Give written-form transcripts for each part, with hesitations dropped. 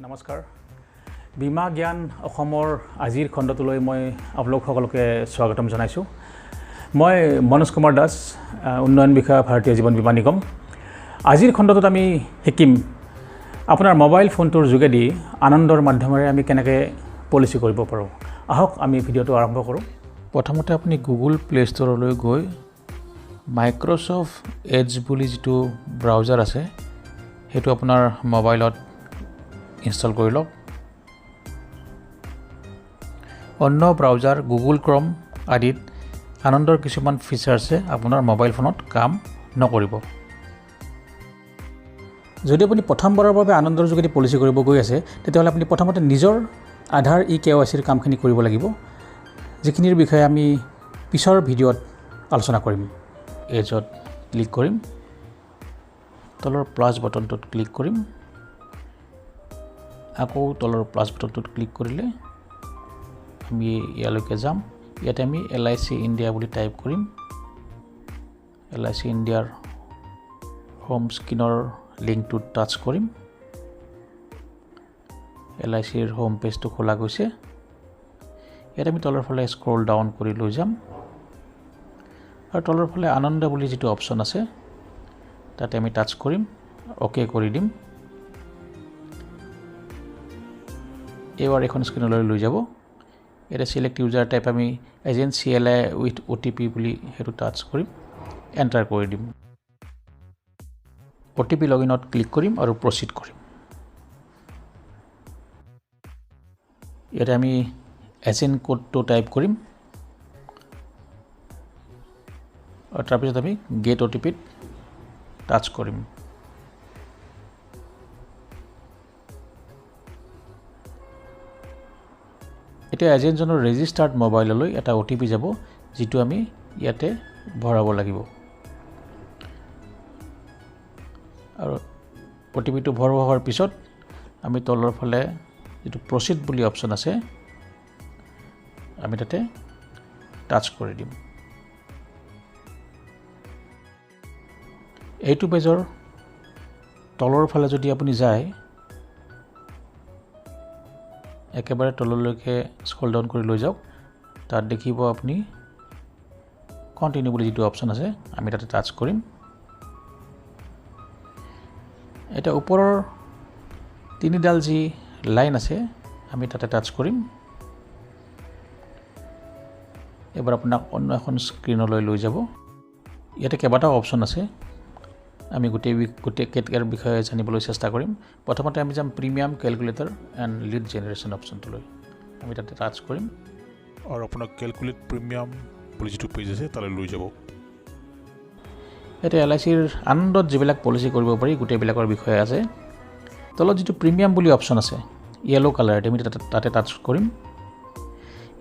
নমস্কাৰ, বীমা জ্ঞান অসমৰ আজিৰ খণ্ডটোলৈ মই আপোনালোক সকলোকে স্বাগতম জনাইছোঁ। মই মনোজ কুমাৰ দাস, উন্নয়ন বিষয়া, ভাৰতীয় জীৱন বীমা নিগম। আজিৰ খণ্ডটোত আমি শিকিম আপোনাৰ মোবাইল ফোনটোৰ যোগেদি আনন্দৰ মাধ্যমেৰে আমি কেনেকৈ পলিচি কৰিব পাৰোঁ। আহক আমি ভিডিঅ'টো আৰম্ভ কৰোঁ। প্ৰথমতে আপুনি গুগল প্লে' ষ্ট'ৰলৈ গৈ মাইক্ৰ'ছফ্ট এজ বুলি যিটো ব্ৰাউজাৰ আছে সেইটো আপোনাৰ মোবাইলত ইনষ্টল কৰি লওক। অন্য ব্ৰাউজাৰ গুগল ক্ৰম আদিত আনন্দৰ কিছুমান ফিচাৰ্ছে আপোনাৰ মোবাইল ফোনত কাম নকৰিব। যদি আপুনি প্ৰথমবাৰৰ বাবে আনন্দৰ যোগেদি পলিচি কৰিব গৈ আছে, তেতিয়াহ'লে আপুনি প্ৰথমতে নিজৰ আধাৰ ই কেৱাইচিৰ কামখিনি কৰিব লাগিব, যিখিনিৰ বিষয়ে আমি পিছৰ ভিডিঅ'ত আলোচনা কৰিম। এজত ক্লিক কৰিম, তলৰ প্লাছ বটনটোত ক্লিক কৰিম, আকৌ তলৰ প্লাছ বটনটোত ক্লিক কৰিলে আমি ইয়ালৈকে যাম। ইয়াতে আমি এলআইচি ইণ্ডিয়া বুলি টাইপ কৰিম। এলআইচি ইণ্ডিয়াৰ হোম স্ক্ৰীনৰ লিংকটোত টাচ কৰিম। এলআইচিৰ হোম পেজটো খোলা গৈছে। ইয়াত আমি তলৰ ফালে স্ক্ৰল ডাউন কৰি লৈ যাম আৰু তলৰ ফালে আনন্দ বুলি যিটো অপশ্যন আছে তাতে আমি টাচ কৰিম, অ'কে কৰি দিম। এইবাৰ এইখন স্ক্ৰীণলৈ লৈ যাব। ইয়াতে চিলেক্ট ইউজাৰ টাইপ আমি agent CLI with OTP বুলি সেইটো টাচ কৰিম, এণ্টাৰ কৰি দিম। অ'টিপি লগ ইনত ক্লিক কৰিম আৰু প্ৰচিড কৰিম। ইয়াতে আমি এজেণ্ট কোডটো টাইপ কৰিম আৰু তাৰপিছত আমি গেট অ'টিপিত টাচ কৰিম। এতিয়া এজেণ্টজনৰ ৰেজিষ্টাৰ্ড মোবাইললৈ এটা অ'টিপি যাব, যিটো আমি ইয়াতে ভৰাব লাগিব। আৰু অ'টিপিটো ভৰোৱা হোৱাৰ পিছত আমি তলৰ ফালে যিটো প্ৰচিড বুলি অপশ্যন আছে আমি তাতে টাচ কৰি দিম। এইটো পেজৰ তলৰ ফালে যদি আপুনি যায়, একেবাৰে তললৈকে স্ক্ৰল ডাউন কৰি লৈ যাওক, তাত দেখিব আপুনি কণ্টিনিউ বুলি যিটো অপশ্যন আছে আমি তাতে টাচ কৰিম। এতিয়া ওপৰৰ তিনিডাল যি লাইন আছে আমি তাতে টাচ কৰিম। এইবাৰ আপোনাক অন্য এখন স্ক্ৰীণলৈ লৈ যাব। ইয়াতে কেইবাটাও অপশ্যন আছে, আমি গোটেই কেইটাৰ বিষয়ে জানিবলৈ চেষ্টা কৰিম। প্ৰথমতে আমি যাম premium calculator and lead generation অপশ্যনটোলৈ, আমি তাতে টাচ কৰিম আৰু আপোনাক কেলকুলেট প্ৰিমিয়াম বুলি যিটো পেজ আছে তালৈ লৈ যাব। ইয়াতে এলআইচিৰ আনন্দত যিবিলাক পলিচি কৰিব পাৰি গোটেইবিলাকৰ বিষয়ে আছে। তলত যিটো প্ৰিমিয়াম বুলি অপশ্যন আছে য়েল্ল' কালাৰ, আমি তাতে টাচ কৰিম।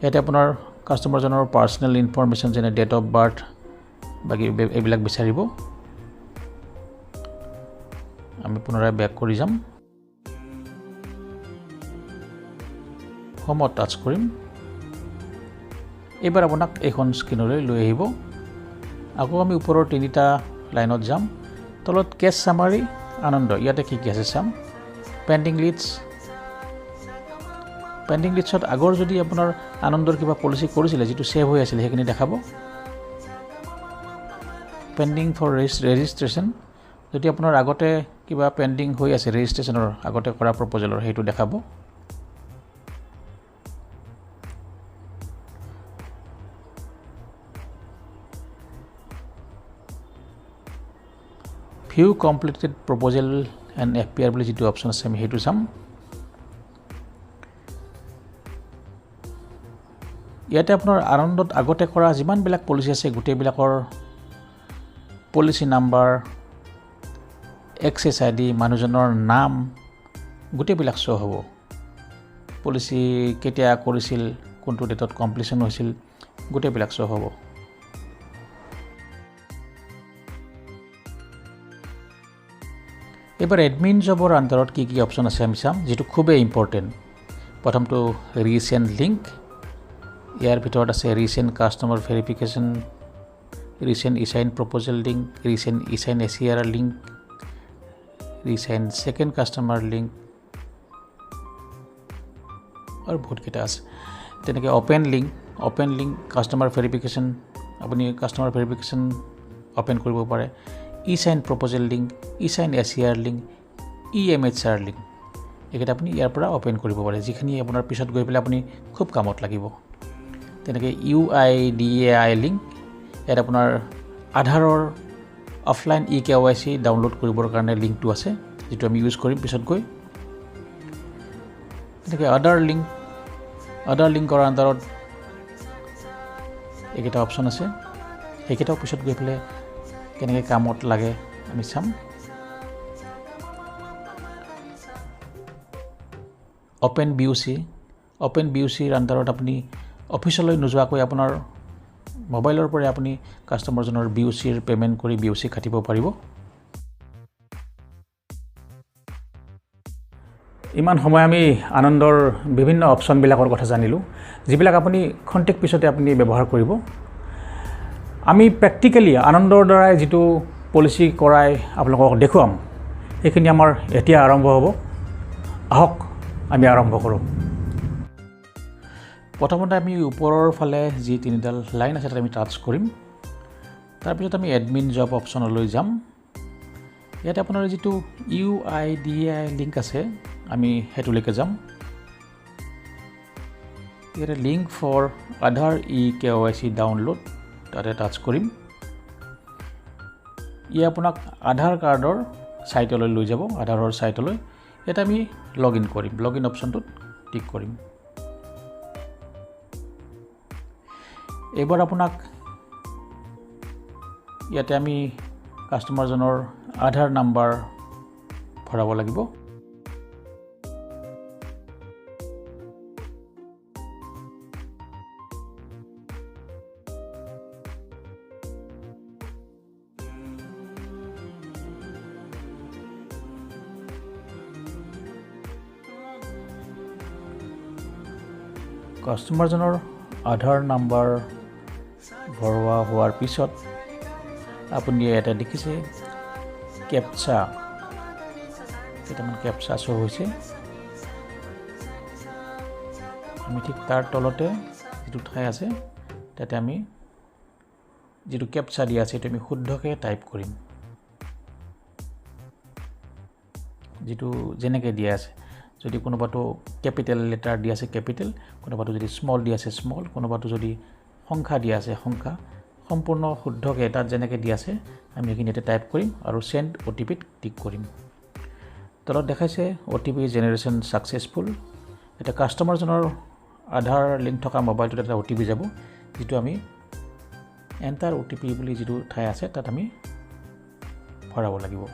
ইয়াতে আপোনাৰ কাষ্টমাৰজনৰ পাৰ্চনেল ইনফৰমেশ্যন যেনে ডেট অফ বাৰ্থ বাকী এইবিলাক বিচাৰিব। আমি পুনৰাই বেক কৰি যাম, হোমত টাচ কৰিম। এইবাৰ আপোনাক এইখন স্ক্ৰীণলৈ লৈ আহিব। আকৌ আমি ওপৰৰ তিনিটা লাইনত যাম, তলত কেছ চামাৰী আনন্দ, ইয়াতে কি কি আছে চাম। পেণ্ডিং লিডছ, পেণ্ডিং লিডছত আগৰ যদি আপোনাৰ আনন্দৰ কিবা পলিচি কৰিছিলে যিটো ছেভ হৈ আছিলে সেইখিনি দেখাব। পেণ্ডিং ফৰ ৰেজিষ্ট্ৰেশ্যন, যদি আপোনাৰ আগতে কিবা পেণ্ডিং হৈ আছে ৰেজিষ্ট্ৰেশ্যনৰ আগতে কৰা প্ৰপ'জেলৰ সেইটো দেখাব। View completed proposal and FPR বুলি যিটো অপশ্যন আছে আমি সেইটো চাম। ইয়াতে আপোনাৰ আনন্দত আগতে কৰা যিমানবিলাক পলিচি আছে গোটেইবিলাকৰ পলিচি নাম্বাৰ, এক্সেছ আইডি, মানুহজনৰ নাম গোটেইবিলাক শ্ব' হ'ব। পলিচি কেতিয়া কৰিছিল, কোনটো ডেটত কমপ্লিশ্যন হৈছিল, গোটেইবিলাক শ্ব' হ'ব। এইবাৰ এডমিন জবৰ আণ্ডাৰত কি কি অপশ্যন আছে আমি চাম, যিটো খুবেই ইম্পৰ্টেণ্ট। প্ৰথমটো ৰিচেণ্ট লিংক, ইয়াৰ ভিতৰত আছে recent customer verification, recent e-sign proposal link, recent e-sign ACR link, recent second customer link, আৰু বহুতকেইটা আছে। তেনেকৈ অ'পেন লিংক কাষ্টমাৰ ভেৰিফিকেশ্যন, আপুনি কাষ্টমাৰ ভেৰিফিকেশ্যন অ'পেন কৰিব পাৰে। E sign proposal link, e sign SCR link, EMHR link, এইকেইটা আপুনি ইয়াৰ পৰা অ'পেন কৰিব পাৰে, যিখিনি আপোনাৰ পিছত গৈ পেলাই আপুনি খুব কামত লাগিব। তেনেকৈ UIDAI link, ইয়াত আপোনাৰ আধাৰৰ অফলাইন eKYC download কৰিবৰ কাৰণে লিংকটো আছে, যিটো আমি ইউজ কৰিম পিছত গৈ। তেনেকৈ আদাৰ লিংকৰ আণ্ডাৰত এইকেইটা অপশ্যন আছে, সেইকেইটাও পিছত গৈ পেলাই কেনেকৈ কামত লাগে আমি চাম। অ'পেন BUC আণ্ডাৰত আপুনি অফিচলৈ নোযোৱাকৈ আপোনাৰ মোবাইলৰ পৰাই আপুনি কাষ্টমাৰজনৰ BUCৰ পে'মেণ্ট কৰি BUC কাটিব পাৰিব। ইমান সময় আমি আনন্দৰ বিভিন্ন অপশ্যনবিলাকৰ কথা জানিলোঁ, যিবিলাক আপুনি খন্তেক পিছতে আপুনি ব্যৱহাৰ কৰিব। আমি প্ৰেক্টিকেলি আনন্দৰ দ্বাৰাই যিটো পলিচি কৰাই আপোনালোকক দেখুৱাম, সেইখিনি আমাৰ এতিয়া আৰম্ভ হ'ব। আহক আমি আৰম্ভ কৰোঁ। প্ৰথমতে আমি ওপৰৰ ফালে যি তিনিডাল লাইন আছে তাত আমি টাচ কৰিম। তাৰপিছত আমি এডমিন জব অপশ্যনলৈ যাম। ইয়াতে আপোনাৰ যিটো UIDAI link আছে আমি সেইটোলৈকে যাম। ইয়াতে link for Aadhaar eKYC download তাতে টাচ কৰিম। ই আপোনাক আধাৰ কাৰ্ডৰ ছাইটলৈ লৈ যাব, আধাৰৰ ছাইটলৈ। ইয়াতে আমি লগ ইন কৰিম, লগ ইন অপশ্যনটোত ক্লিক কৰিম। এইবাৰ আপোনাক ইয়াতে আমি কাষ্টমাৰজনৰ আধাৰ নাম্বাৰ ভৰাব লাগিব। কাষ্টমাৰজনৰ আধাৰ নাম্বাৰ ভৰোৱা হোৱাৰ পিছত আপুনি ইয়াতে দেখিছে কেপচা, কেইটামান কেপচা শ্ব' হৈছে। আমি ঠিক তাৰ তলতে যিটো ঠাই আছে তাতে আমি যিটো কেপচা দিয়া আছে সেইটো আমি শুদ্ধকৈ টাইপ কৰিম, যিটো যেনেকৈ দিয়া আছে। যদি কোনোবাটো কেপিটেল লেটাৰ দিয়া আছে কেপিটেল, কোনোবাটো যদি স্মল দিয়া আছে স্মল, কোনোবাটো যদি সংখ্যা দিয়া আছে সংখ্যা, সম্পূৰ্ণ শুদ্ধকৈ তাত যেনেকৈ দিয়া আছে আমি সেইখিনি ইয়াতে টাইপ কৰিম আৰু চেণ্ড OTPত ক্লিক কৰিম। তলত দেখাইছে OTP generation successful. এতিয়া কাষ্টমাৰজনৰ আধাৰ লিংক থকা মোবাইলটোত এটা OTP যাব, যিটো আমি এণ্টাৰ OTP বুলি যিটো ঠাই আছে তাত আমি ভৰাব লাগিব।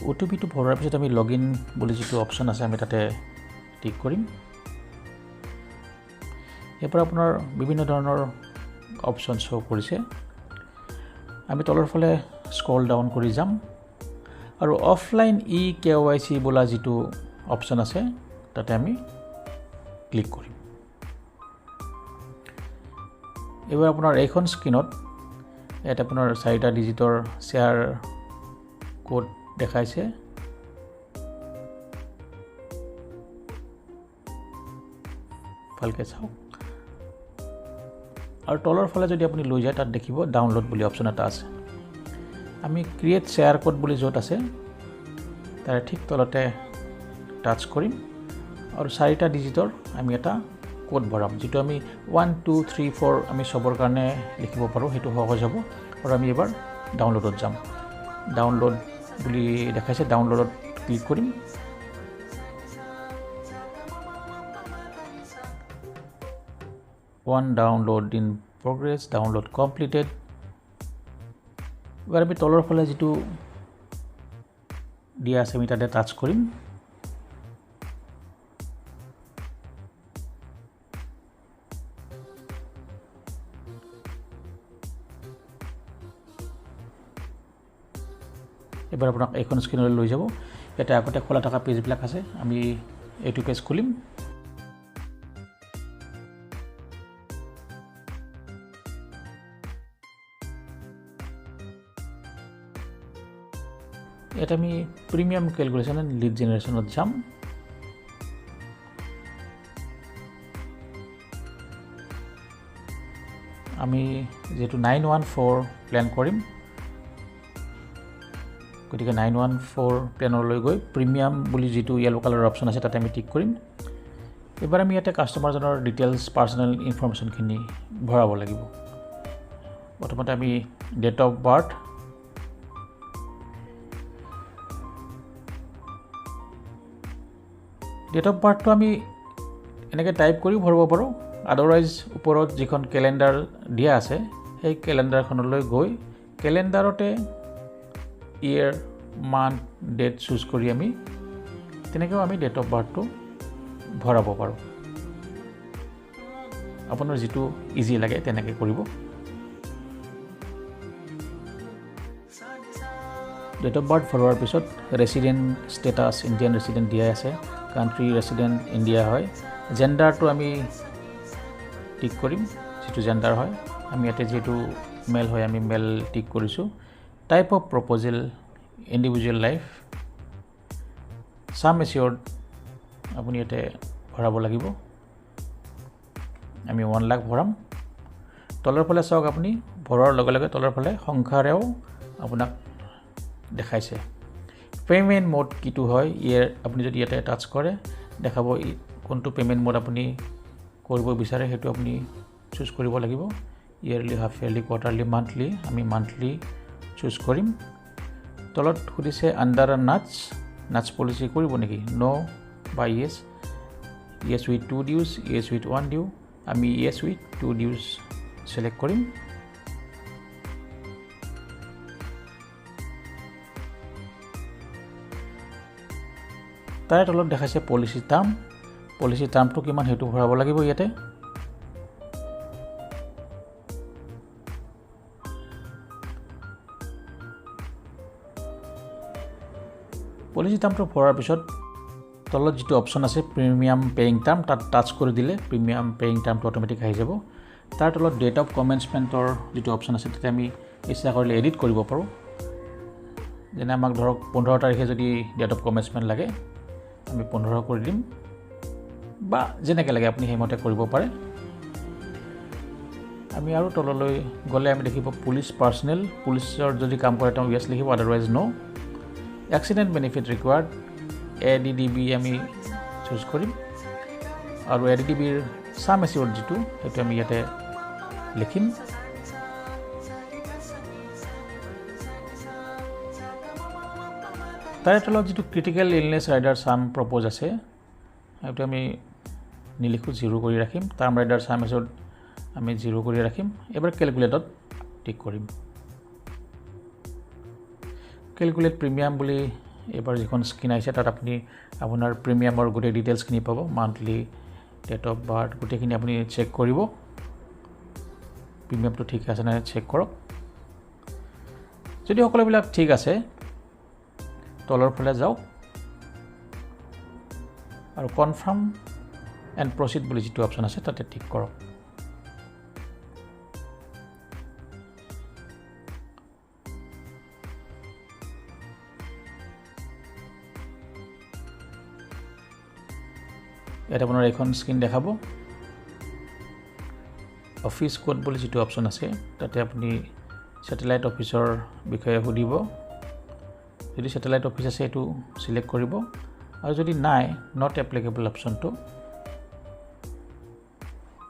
OTPটো ভৰোৱাৰ পিছত আমি লগ ইন বুলি যিটো অপশ্যন আছে আমি তাতে ক্লিক কৰিম। ইয়াৰ পৰা আপোনাৰ বিভিন্ন ধৰণৰ অপশ্যন শ্ব' কৰিছে। আমি তলৰ ফালে স্ক্ৰল ডাউন কৰি যাম আৰু অফলাইন eKYC বোলা যিটো অপশ্যন আছে তাতে আমি ক্লিক কৰিম। এইবাৰ আপোনাৰ এইখন স্ক্ৰীণত ইয়াত আপোনাৰ 4টা ডিজিটৰ শ্বেয়াৰ কোড দেখাইছে। ভালকৈ চাওক। আৰু তলৰ ফালে যদি আপুনি লৈ যায় তাত দেখিব ডাউনলোড বুলি অপশ্যন এটা আছে। আমি ক্ৰিয়েট শ্বেয়াৰ কোড বুলি য'ত আছে তাৰে ঠিক তলতে টাচ কৰিম আৰু 4টা ডিজিটৰ আমি এটা কোড ভৰাম, যিটো আমি 1 2 3 4 আমি চবৰ কাৰণে লিখিব পাৰোঁ, সেইটো সহজ হ'ব। আৰু আমি এইবাৰ ডাউনলোডত যাম। ডাউনলোড বুলি দেখাইছে, ডাউনলোডত ক্লিক কৰিম। One download in progress, download completed. এবাৰ আমি তলৰ ফালে যিটো দিয়া আছে আমি তাতে টাচ কৰিম। এবাৰ আপোনাক এইখন স্ক্ৰীণলৈ লৈ যাব। ইয়াতে আগতে খোলা থকা পেজবিলাক আছে, আমি এইটো পেজ খুলিম। ইয়াত আমি প্ৰিমিয়াম কেলকুলেশ্যন এণ্ড লিড জেনেৰেশ্যনত যাম। আমি যিহেতু 914 প্লেন কৰিম, গতিকে 914 প্লেনলৈ গৈ প্ৰিমিয়াম বুলি যিটো য়েল' কালাৰৰ অপশ্যন আছে তাতে আমি টিক কৰিম। এইবাৰ আমি ইয়াতে কাষ্টমাৰজনৰ ডিটেইলছ, পাৰ্চনেল ইনফৰ্মেশ্যনখিনি ভৰাব লাগিব। প্ৰথমতে আমি date of birth, date of বাৰ্থটো আমি এনেকৈ টাইপ কৰিও ভৰাব পাৰোঁ, আদাৰৱাইজ ওপৰত যিখন কেলেণ্ডাৰ দিয়া আছে সেই কেলেণ্ডাৰখনলৈ গৈ কেলেণ্ডাৰতে ইয়েৰ, মান্থ, ডেট চুজ কৰি আমি তেনেকৈও আমি ডেট অফ বাৰ্থটো ভৰাব পাৰোঁ। আপোনাৰ যিটো ইজি লাগে তেনেকৈ কৰিব। ডেট অফ বাৰ্থ ভৰোৱাৰ পিছত ৰেচিডেণ্ট ষ্টেটাছ ইণ্ডিয়ান ৰেচিডেণ্ট দিয়াই আছে, কাণ্ট্ৰি ৰেচিডেণ্ট ইণ্ডিয়া হয়। জেণ্ডাৰটো আমি টিক কৰিম, যিটো জেণ্ডাৰ হয় আমি ইয়াতে যিহেতু মেল হয় আমি মেল টিক কৰিছোঁ। Type of proposal individual life, sum assured আপুনি ইয়াতে ভৰাব লাগিব, আমি 1 লাখ ভৰাম। তলৰ ফালে চাওক, আপুনি ভৰোৱাৰ লগে লগে তলৰ ফালে সংখ্যাৰেও আপোনাক দেখাইছে। পে'মেণ্ট মোড কিটো হয় ইয়াৰ আপুনি যদি ইয়াতে টাচ কৰে দেখাব কোনটো পে'মেণ্ট মোড আপুনি কৰিব বিচাৰে, সেইটো আপুনি চুজ কৰিব লাগিব। Yearly, half yearly, quarterly, monthly, আমি মান্থলি চুজ কৰিম। তলত সুধিছে আণ্ডাৰ নাটছ, নাটছ পলিচি কৰিব নেকি, ন' বা yes, yes with 2 dues, yes with 1 due, আমি য়েছ উইথ 2 ডিউজ ছিলেক্ট কৰিম। তাৰে তলত দেখাইছে পলিচি টাৰ্ম, পলিচি টাৰ্মটো কিমান সেইটো ভৰাব লাগিব ইয়াতে। পলিচি টাৰ্মটো ভৰাৰ পিছত তলত যিটো অপশ্যন আছে প্ৰিমিয়াম পেয়িং টাৰ্ম, তাত টাচ কৰি দিলে প্ৰিমিয়াম পেয়িং টাৰ্মটো অট'মেটিক আহি যাব। তাৰ তলত ডেট অফ কমেন্সমেণ্টৰ যিটো অপশ্যন আছে তাতে আমি ইচ্ছা কৰিলে এডিট কৰিব পাৰোঁ। যেনে আমাক ধৰক 15 তাৰিখে যদি ডেট অফ কমেন্সমেণ্ট লাগে আমি 15 কৰি দিম, বা যেনেকৈ লাগে আপুনি সেইমতে কৰিব পাৰে। আমি আৰু তললৈ গ'লে আমি দেখিব পুলিচ পাৰ্চনেল, পুলিচৰ যদি কাম কৰে তেওঁ য়েছ লিখিব, otherwise no. Accident benefit required, A D D B আমি চুজ কৰিম আৰু এ ডি ডি বিৰ চাম এচিয়ৰ্ড যিটো সেইটো আমি ইয়াতে লিখিম। তাৰে তলত যিটো critical illness rider sum propose আছে সেইটো আমি নিলিখোঁ, জিৰ' কৰি ৰাখিম। টাৰ্ম ৰাইডাৰ চাম এচিয়ৰ্ড আমি জিৰ' কৰি ৰাখিম। এইবাৰ কেলকুলেটত টিক কৰিম। কেলকুলেট প্ৰিমিয়াম বুলি এইবাৰ যিখন স্ক্ৰীণ আহিছে তাত আপুনি আপোনাৰ প্ৰিমিয়ামৰ গোটেই ডিটেইলছখিনি পাব, মান্থলি, ডেট অফ বাৰ্থ গোটেইখিনি আপুনি চেক কৰিব, প্ৰিমিয়ামটো ঠিক আছে নে চেক কৰক। যদি সকলোবিলাক ঠিক আছে তলৰ ফালে যাওক আৰু কনফাৰ্ম এণ্ড প্ৰচিড বুলি যিটো অপশ্যন আছে তাতে টিক কৰক। ইয়াত আপোনাৰ এইখন স্ক্ৰীণ দেখাব। অফিচ কোড বুলি যিটো অপশ্যন আছে তাতে আপুনি ছেটেলাইট অফিচৰ বিষয়ে সুধিব। যদি ছেটেলাইট অফিচ আছে এইটো ছিলেক্ট কৰিব, আৰু যদি নাই not applicable অপশ্যনটো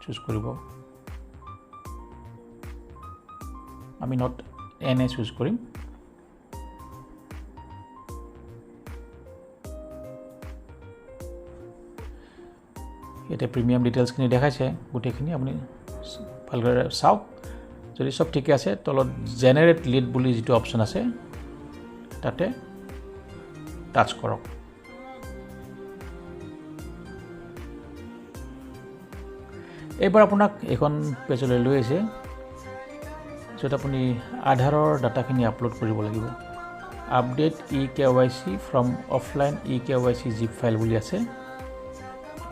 চুজ কৰিব। আমি not N A choose কৰিম। ইয়াতে প্ৰিমিয়াম ডিটেইলছখিনি দেখাইছে গোটেইখিনি, আপুনি ভালদৰে চাওক। যদি চব ঠিকে আছে তলত জেনেৰেট লিড বুলি যিটো অপশ্যন আছে তাতে টাচ কৰক। এইবাৰ আপোনাক এইখন পেজলৈ লৈ আহিছে য'ত আপুনি আধাৰৰ ডাটাখিনি আপলোড কৰিব লাগিব। Update e K Y C from offline e K Y C zip file বুলি আছে,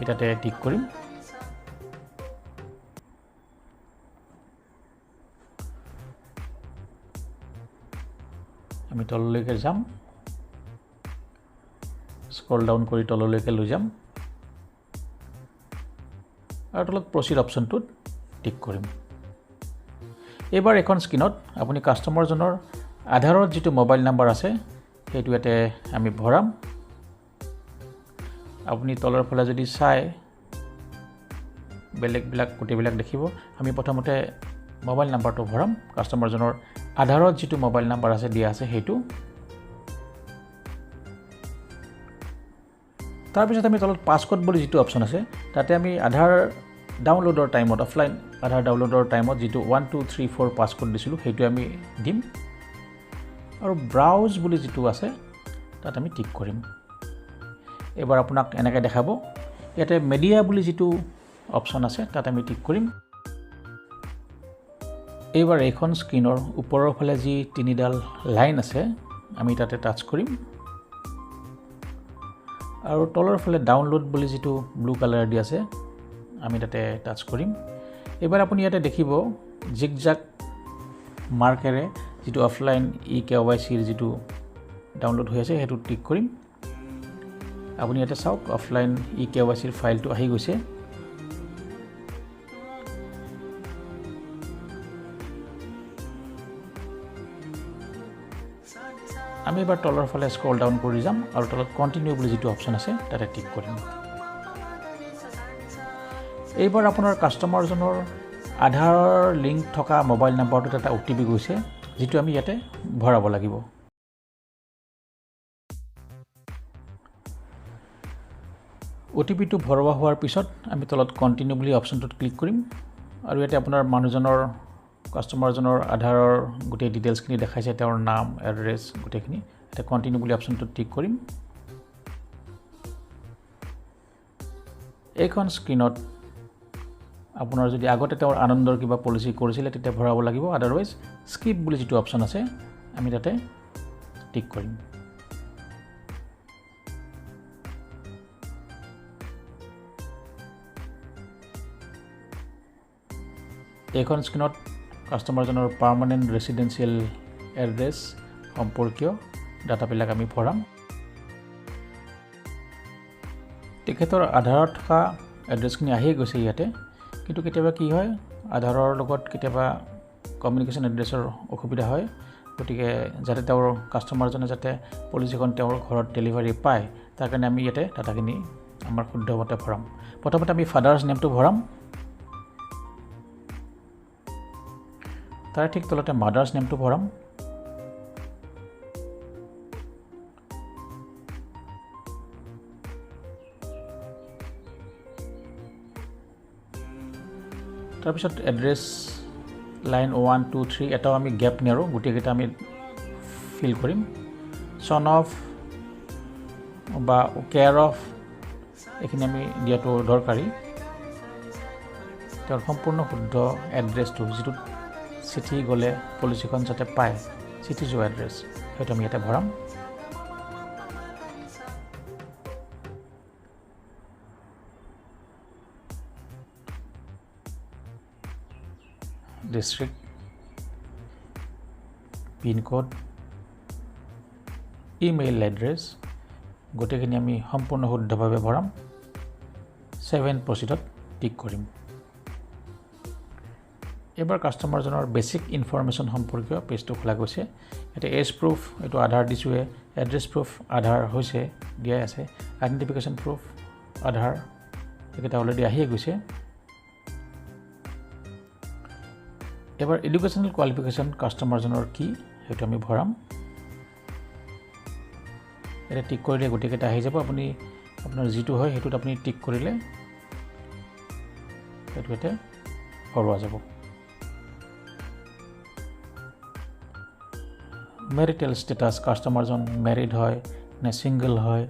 তাতে টিক কৰিম। আমি তললৈকে যাম। স্ক্ৰল ডাউন কৰি তললৈকে লৈ যাম আৰু তলত প্ৰচিড অপশ্যনটোত টিক কৰিম। এইবাৰ এখন স্ক্ৰীণত আপুনি কাষ্টমাৰজনৰ আধাৰত যিটো মোবাইল নাম্বাৰ আছে সেইটো ইয়াতে আমি ভৰাম। আপুনি তলৰ ফালে যদি চাই বেলেগবিলাক গোটেইবিলাক দেখিব। আমি প্ৰথমতে মোবাইল নাম্বাৰটো ভৰাম, কাষ্টমাৰজনৰ আধাৰত যিটো মোবাইল নাম্বাৰ আছে দিয়া আছে সেইটো। তাৰপিছত আমি তলত পাছক'ড বুলি যিটো অপশ্যন আছে তাতে আমি আধাৰ ডাউনলোডৰ টাইমত, অফলাইন আধাৰ ডাউনলোডৰ টাইমত যিটো 1 2 3 4 পাছক'ড দিছিলোঁ সেইটো আমি দিম আৰু ব্ৰাউজ বুলি যিটো আছে তাত আমি টিক কৰিম। এইবাৰ আপোনাক এনেকৈ দেখাব, ইয়াতে মেডিয়া বুলি যিটো অপশ্যন আছে তাত আমি টিক কৰিম। এইবাৰ এইখন স্ক্ৰীণৰ ওপৰৰ ফালে যি তিনিডাল লাইন আছে আমি তাতে টাচ কৰিম আৰু তলৰ ফালে ডাউনলোড বুলি যিটো ব্লু কালাৰ দি আছে আমি তাতে টাচ কৰিম। এইবাৰ আপুনি ইয়াতে দেখিব জিগজাগ মাৰ্কেৰে যিটো অফলাইন ই-কেৱাইচিৰ যিটো ডাউনলোড হৈ আছে সেইটো টিক কৰিম। আপুনি ইয়াতে চাওক অফলাইন ই-কেৱাইচিৰ ফাইলটো আহি গৈছে। আমি এবাৰ তলৰ ফালে স্ক্ৰল ডাউন কৰি যাম আৰু তলত কণ্টিনিউ বুলি যিটো অপশ্যন আছে তাতে টিক কৰিম। এইবাৰ আপোনাৰ কাষ্টমাৰজনৰ আধাৰৰ লিংক থকা মোবাইল নাম্বাৰটোত এটা অ' টি পি গৈছে যিটো আমি ইয়াতে ভৰাব লাগিব। অ' টি পিটো ভৰোৱা হোৱাৰ পিছত আমি তলত কণ্টিনিউ বুলি অপশ্যনটোত ক্লিক কৰিম আৰু ইয়াতে আপোনাৰ মানুহজনৰ, কাষ্টমাৰজনৰ আধাৰৰ গোটেই ডিটেইলছখিনি দেখাইছে, তেওঁৰ নাম, এড্ৰেছ গোটেইখিনি। এতিয়া কণ্টিনিউ বুলি অপশ্যনটোত টিক কৰিম। এইখন স্ক্ৰীণত আপোনাৰ যদি আগতে তেওঁৰ আনন্দৰ কিবা পলিচি কৰিছিলে তেতিয়া ভৰাব লাগিব, আদাৰৱাইজ স্কিপ বুলি যিটো অপশ্যন আছে আমি তাতে টিক কৰিম। এইখন স্ক্ৰীণত কাষ্টমাৰজনৰ পাৰ্মানেণ্ট ৰেচিডেঞ্চিয়েল এড্ৰেছ সম্পৰ্কীয় ডাটাবিলাক আমি ভৰাম। তেখেতৰ আধাৰত থকা এড্ৰেছখিনি আহিয়ে গৈছে ইয়াতে, কিন্তু কেতিয়াবা কি হয় আধাৰৰ লগত কেতিয়াবা কমিউনিকেশ্যন এড্ৰেছৰ অসুবিধা হয়, গতিকে যাতে তেওঁৰ কাষ্টমাৰজনে যাতে পলিচিখন তেওঁৰ ঘৰত ডেলিভাৰী পায় তাৰ কাৰণে আমি ইয়াতে ডাটাখিনি আমাৰ শুদ্ধমতে ভৰাম। প্ৰথমতে আমি ফাদাৰ্ছ নেমটো ভৰাম, তাৰ ঠিক তলতে মাদাৰ্ছ নেমটো ভৰাম, তাৰপিছত এড্ৰেছ লাইন 1 2 3 এটাও আমি গেপ নেৰোঁ, গোটেইকেইটা আমি ফিল কৰিম। চন অফ বা কেয়াৰ অফ এইখিনি আমি দিয়াটো দৰকাৰী। তেওঁৰ সম্পূৰ্ণ শুদ্ধ এড্ৰেছটো যিটোত চিঠি গ'লে পলিচিখন যাতে পায়, চিঠি যোৱা এড্ৰেছ সেইটো আমি ইয়াতে ভৰাম। District, pincode, email address গোটেইখিনি আমি সম্পূৰ্ণ শুদ্ধভাৱে ভৰাম। 7 প্ৰচিডত টিক কৰিম। এইবাৰ কাষ্টমাৰজনৰ বেছিক ইনফৰমেশ্যন সম্পৰ্কীয় পেজটো খোলা গৈছে। ইয়াতে এজ প্ৰুফ এইটো আধাৰ দিছোঁৱে, এড্ৰেছ প্ৰুফ আধাৰ হৈছে দিয়াই আছে, আইডেণ্টিফিকেশ্যন প্ৰুফ আধাৰ এইকেইটা অলৰেডি আহিয়ে গৈছে। এবাৰ এডুকেশ্যনেল কোৱালিফিকেশ্যন কাষ্টমাৰজনৰ কি সেইটো আমি ভৰাম। এতিয়া টিক কৰিলে গোটেইকেইটা আহি যাব। আপুনি আপোনাৰ যিটো হয় সেইটোত আপুনি টিক কৰিলে সেইটো ইয়াতে ভৰোৱা যাব। মেৰিটেল ষ্টেটাছ, কাষ্টমাৰজন মেৰিড হয় নে ছিংগল হয়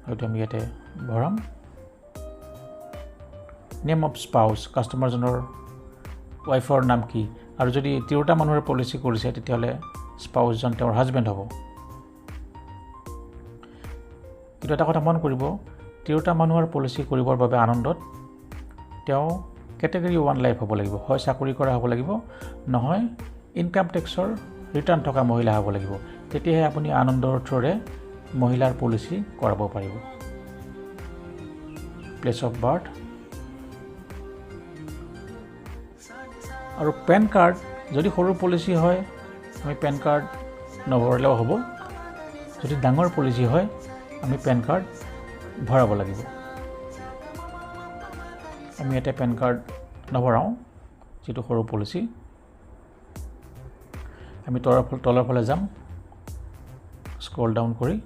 সেইটো আমি ইয়াতে ভৰাম। নেম অফ স্পাউচ, কাষ্টমাৰজনৰ ৱাইফৰ নাম কি, আৰু যদি তিৰোতা মানুহৰ পলিচি কৰিছে তেতিয়াহ'লে স্পাউচজন তেওঁৰ হাজবেণ্ড হ'ব। কিন্তু এটা কথা মন কৰিব, তিৰোতা মানুহৰ পলিচি কৰিবৰ বাবে আনন্দত তেওঁ কেটেগৰী 1 লাইফ হ'ব লাগিব, হয় চাকৰি কৰা হ'ব লাগিব, নহয় ইনকাম টেক্সৰ ৰিটাৰ্ণ থকা মহিলা হ'ব লাগিব, তেতিয়াহে আপুনি আনন্দৰ থ্ৰুৰে মহিলাৰ পলিচি কৰাব পাৰিব। প্লেচ অফ বাৰ্থ আৰু পেন কাৰ্ড, যদি সৰু পলিচি হয় আমি পেন কাৰ্ড নভৰালেও হ'ব, যদি ডাঙৰ পলিচি হয় আমি পেন কাৰ্ড ভৰাব লাগিব। আমি ইয়াতে পেন কাৰ্ড নভৰাওঁ, যিটো সৰু পলিচি। আমি তলৰ ফালে যাম, স্ক্ৰল ডাউন কৰি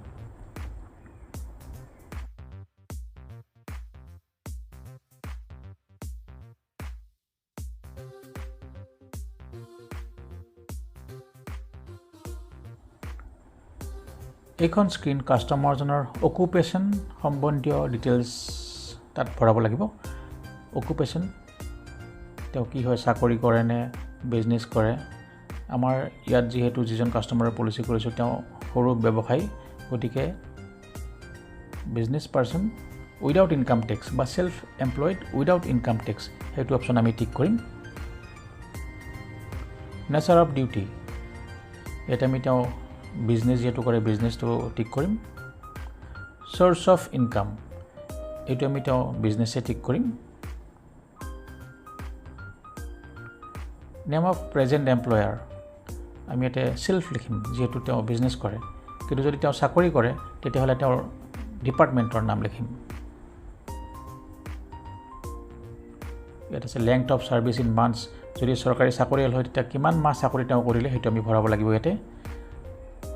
এইখন স্ক্ৰীণ কাষ্টমাৰজনৰ অকুপেশ্যন সম্বন্ধীয় ডিটেইলছ তাত ভৰাব লাগিব। অকুপেশ্যন, তেওঁ কি হয়, চাকৰি কৰে নে বিজনেছ কৰে। আমাৰ ইয়াত যিহেতু যিজন কাষ্টমাৰৰ পলিচি কৰিছোঁ তেওঁ সৰু ব্যৱসায়ী, গতিকে business person without income tax বা self employed without income tax, সেইটো অপশ্যন আমি টিক কৰিম। নেচাৰ অফ ডিউটি, ইয়াত আমি তেওঁ বিজনেছ যিহেতু কৰে বিজনেছটো টিক কৰিম। চ'ৰ্চ অফ ইনকাম, এইটো আমি তেওঁ বিজনেছে টিক কৰিম। নেম অফ প্ৰেজেণ্ট এমপ্লয়াৰ, আমি ইয়াতে চেল্ফ লিখিম যিহেতু তেওঁ বিজনেছ কৰে, কিন্তু যদি তেওঁ চাকৰি কৰে তেতিয়াহ'লে তেওঁৰ ডিপাৰ্টমেণ্টৰ নাম লিখিম। ইয়াত আছে length of service in months, যদি চৰকাৰী চাকৰিয়াল হয় তেতিয়া কিমান মাহ চাকৰি তেওঁ কৰিলে সেইটো আমি ভৰাব লাগিব ইয়াতে।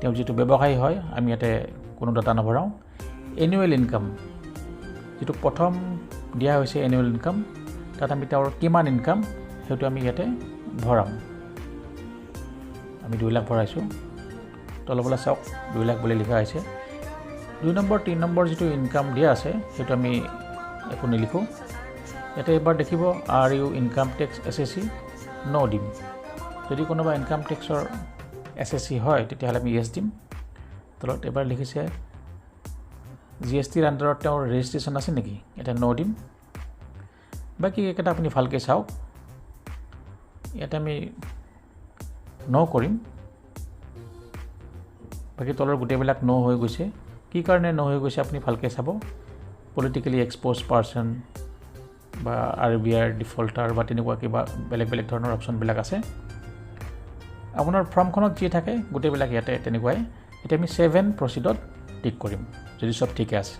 তেওঁ যিটো ব্যৱসায়ী হয় আমি ইয়াতে কোনো ডাটা নভৰাওঁ। এনুৱেল ইনকাম, যিটো প্ৰথম দিয়া হৈছে এনুৱেল ইনকাম, তাত আমি তেওঁৰ কিমান ইনকাম সেইটো আমি ইয়াতে ভৰাম। আমি 2 লাখ ভৰাইছোঁ, তলফালে চাওক 2 লাখ বুলি লিখা হৈছে। 2 নম্বৰ 3 নম্বৰ যিটো ইনকাম দিয়া আছে সেইটো আমি একো নিলিখোঁ। ইয়াতে এবাৰ দেখিব are you income tax assessee, ন' দিম। যদি কোনোবা ইনকাম টেক্সৰ এছ এছ চি হয় তেতিয়াহ'লে আমি য়েছ দিম। তলত এবাৰ লিখিছে জি এছ টিৰ আণ্ডাৰত তেওঁৰ ৰেজিষ্ট্ৰেশ্যন আছে নেকি, ইয়াতে ন' দিম। বাকী এইকেইটা আপুনি ভালকৈ চাওক, ইয়াতে আমি ন' কৰিম। বাকী তলৰ গোটেইবিলাক ন' হৈ গৈছে। কি কাৰণে ন' হৈ গৈছে আপুনি ভালকৈ চাব। পলিটিকেলি এক্সপ'জ পাৰ্চন বা আৰ বি আইৰ ডিফল্টাৰ বা তেনেকুৱা কিবা বেলেগ বেলেগ ধৰণৰ অপশ্যনবিলাক আছে। আপোনাৰ ফৰ্মখনত যি থাকে গোটেইবিলাক ইয়াতে তেনেকুৱাই। এতিয়া আমি ছেভ এণ্ড প্ৰচিডত টিক কৰিম যদি চব ঠিকে আছে।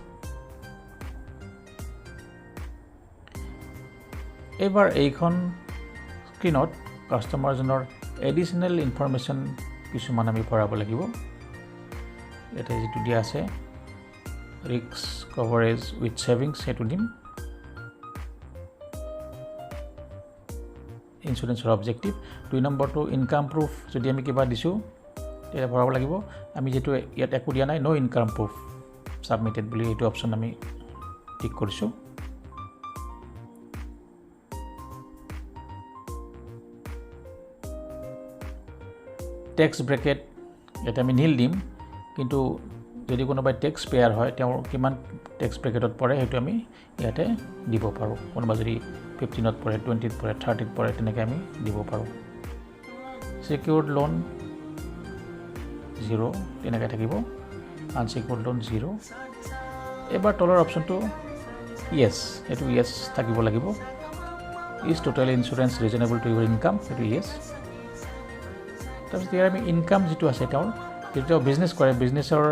এইবাৰ এইখন স্ক্ৰীণত কাষ্টমাৰজনৰ এডিশ্যনেল ইনফৰমেশ্যন কিছুমান আমি ভৰাব লাগিব। ইয়াতে যিটো দিয়া আছে ৰিস্ক কভাৰেজ উইথ ছেভিংছ, সেইটো দিম। ইঞ্চুৰেঞ্চৰ অবজেক্টিভ। 2 নম্বৰটো ইনকাম প্ৰুফ, যদি আমি কিবা দিছোঁ তেতিয়া ভৰাব লাগিব। আমি যিটো ইয়াত একো দিয়া নাই, ন' ইনকাম প্ৰুফ ছাবমিটেড বুলি এইটো অপশ্যন আমি টিক কৰিছোঁ। টেক্স ব্ৰেকেট ইয়াতে আমি নীল দিম, কিন্তু যদি কোনোবাই টেক্স পেয়াৰ হয় তেওঁৰ কিমান টেক্স ব্ৰেকেটত পৰে সেইটো আমি ইয়াতে দিব পাৰোঁ। কোনোবা যদি 15ত পৰে, 20ত পৰে, 30ত পৰে, তেনেকৈ আমি দিব পাৰোঁ। ছিকিউৰ্ড লোন 0 তেনেকৈ থাকিব, আনছিকিউৰ্ড লোন 0। এইবাৰ তলৰ অপশ্যনটো য়েছ, সেইটো য়েছ থাকিব লাগিব। Is total insurance reasonable to your income, সেইটো য়েছ। তাৰপিছত ইয়াৰ আমি ইনকাম যিটো আছে তেওঁৰ, যিটো তেওঁ বিজনেছ কৰে, বিজনেছৰ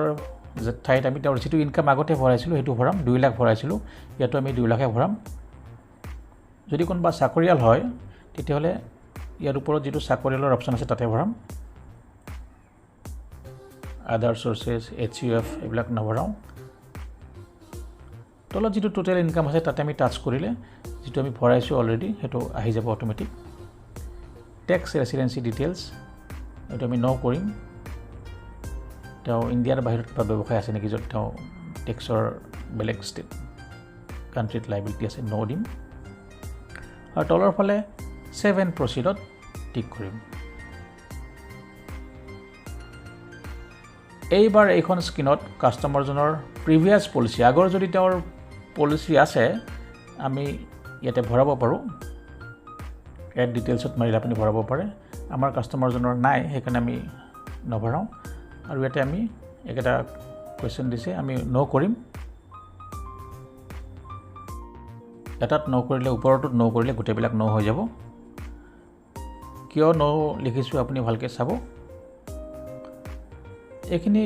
ঠাইত আমি তেওঁৰ যিটো ইনকাম আগতে ভৰাইছিলোঁ সেইটো ভৰাম। 2 লাখ ভৰাইছিলোঁ, ইয়াতো আমি 2 লাখে ভৰাম। যদি কোনোবা চাকৰিয়াল হয় তেতিয়াহ'লে ইয়াৰ ওপৰত যিটো চাকৰিয়ালৰ অপশ্যন আছে তাতে ভৰাম। আদাৰ চ'ৰ্চেছ, এইচ ইউ এফ এইবিলাক নভৰাওঁ। তলত যিটো টোটেল ইনকাম আছে তাতে আমি টাচ কৰিলে যিটো আমি ভৰাইছোঁ অলৰেডি সেইটো আহি যাব অট'মেটিক। টেক্স ৰেচিডেঞ্চি ডিটেইলছ এইটো আমি ন কৰিম। তেওঁ ইণ্ডিয়াৰ বাহিৰত কিবা ব্যৱসায় আছে নেকি য'ত তেওঁ টেক্সৰ বেলেগ ষ্টেট কাণ্ট্ৰিত লাইবিলিটি আছে, ন দিম। আৰু তলৰ ফালে ছেভ এণ্ড প্ৰচিডত টিক কৰিম। এইবাৰ এইখন স্ক্ৰীণত কাষ্টমাৰজনৰ প্ৰিভিয়াছ পলিচি, আগৰ যদি তেওঁৰ পলিচি আছে আমি ইয়াতে ভৰাব পাৰোঁ। এড ডিটেইলছত মাৰিলে আপুনি ভৰাব পাৰে। আমাৰ কাষ্টমাৰজনৰ নাই, সেইকাৰণে আমি নভৰাওঁ। আৰু ইয়াতে আমি একেটা কুৱেশ্যন দিছে, আমি ন' কৰিম। এটাত ন' কৰিলে, ওপৰটোত ন' কৰিলে গোটেইবিলাক ন' হৈ যাব। কিয় ন' লিখিছোঁ আপুনি ভালকৈ চাব। এইখিনি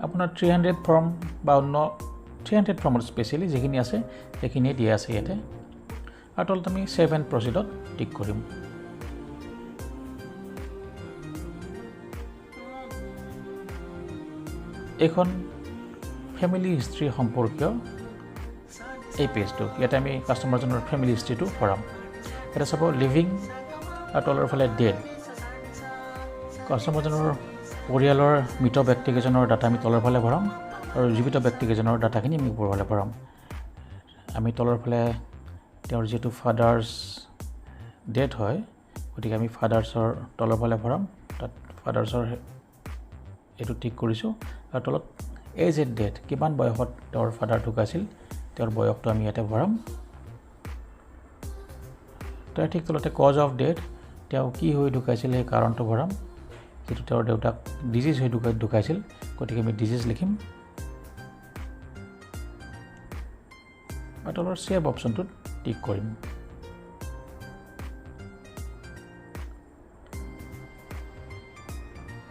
আপোনাৰ 300 ফৰ্ম বা অন্য 300 ফৰ্মত স্পেচিয়েলি যিখিনি আছে সেইখিনিয়ে দিয়া আছে ইয়াতে। আৰু তলত আমি ছেভ এণ্ড প্ৰচিডত টিক কৰিম। এইখন ফেমিলি হিষ্ট্ৰী সম্পৰ্কীয় এই পেজটো, ইয়াতে আমি কাষ্টমাৰজনৰ ফেমিলি হিষ্ট্ৰীটো ভৰাম। ইয়াতে চাব লিভিং আৰু তলৰ ফালে ডেড। কাষ্টমাৰজনৰ পৰিয়ালৰ মৃত ব্যক্তিকেইজনৰ ডাটা আমি তলৰ ফালে ভৰাম আৰু জীৱিত ব্যক্তিকেইজনৰ ডাটাখিনি আমি ওপৰৰ ফালে ভৰাম। আমি তলৰ ফালে তেওঁৰ যিহেতু ফাদাৰ্ছ ডেথ হয়, গতিকে আমি ফাদাৰ্ছৰ তলৰ ফালে ভৰাম। তাত ফাদাৰ্ছৰ এইটো টিক কৰিছোঁ। আৰু তলত এজ এট ডেথ, কিমান বয়সত তেওঁৰ ফাদাৰ ঢুকাইছিল তেওঁৰ বয়সটো আমি ইয়াতে ভৰাম। তাৰ ঠিক তলতে কজ অফ ডেথ, তেওঁ কি হৈ ঢুকাইছিল সেই কাৰণটো ভৰাম। যিটো তেওঁৰ দেউতাক ডিজিজ হৈ ঢুকাইছিল, গতিকে আমি ডিজিজ লিখিম। আৰু তলৰ ছেভ অপশ্যনটোত টিক কৰিম।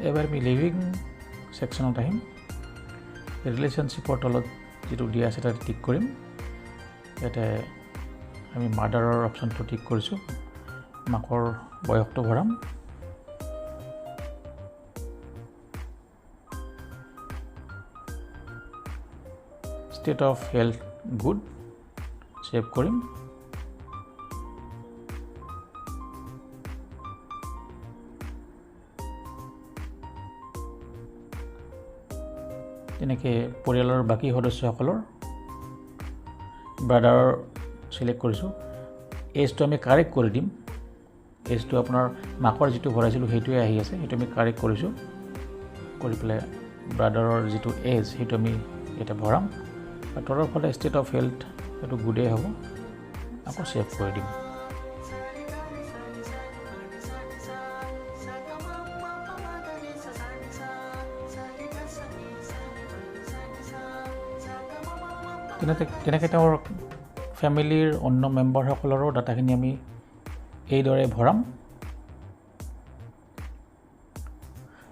এবাৰ আমি লিভিং ছেকশ্যনত আহিম। ৰিলেশ্যনশ্বিপৰ তলত যিটো দিয়া আছে তাতে টিক কৰিম। ইয়াতে আমি মাদাৰৰ অপশ্যনটো টিক কৰিছোঁ, মাকৰ বয়সটো ভৰাম। State of health good, save কৰিম। তেনেকৈ পৰিয়ালৰ বাকী সদস্যসকলৰ ব্ৰাদাৰৰ চিলেক্ট কৰিছোঁ। এজটো আমি কাৰেক্ট কৰি দিম। এজটো আপোনাৰ মাকৰ যিটো ভৰাইছিলোঁ সেইটোৱে আহি আছে, সেইটো আমি কাৰেক্ট কৰিছোঁ। কৰি পেলাই ব্ৰাদাৰৰ যিটো এজ সেইটো আমি ইয়াতে ভৰাম। আৰু তলৰ ফালে ষ্টেট অফ হেল্থ সেইটো গুডেই হ'ব, আকৌ ছেভ কৰি দিম। তেনেকৈ তেওঁৰ ফেমিলিৰ অন্য মেম্বাৰসকলৰো ডাটাখিনি আমি এইদৰে ভৰাম।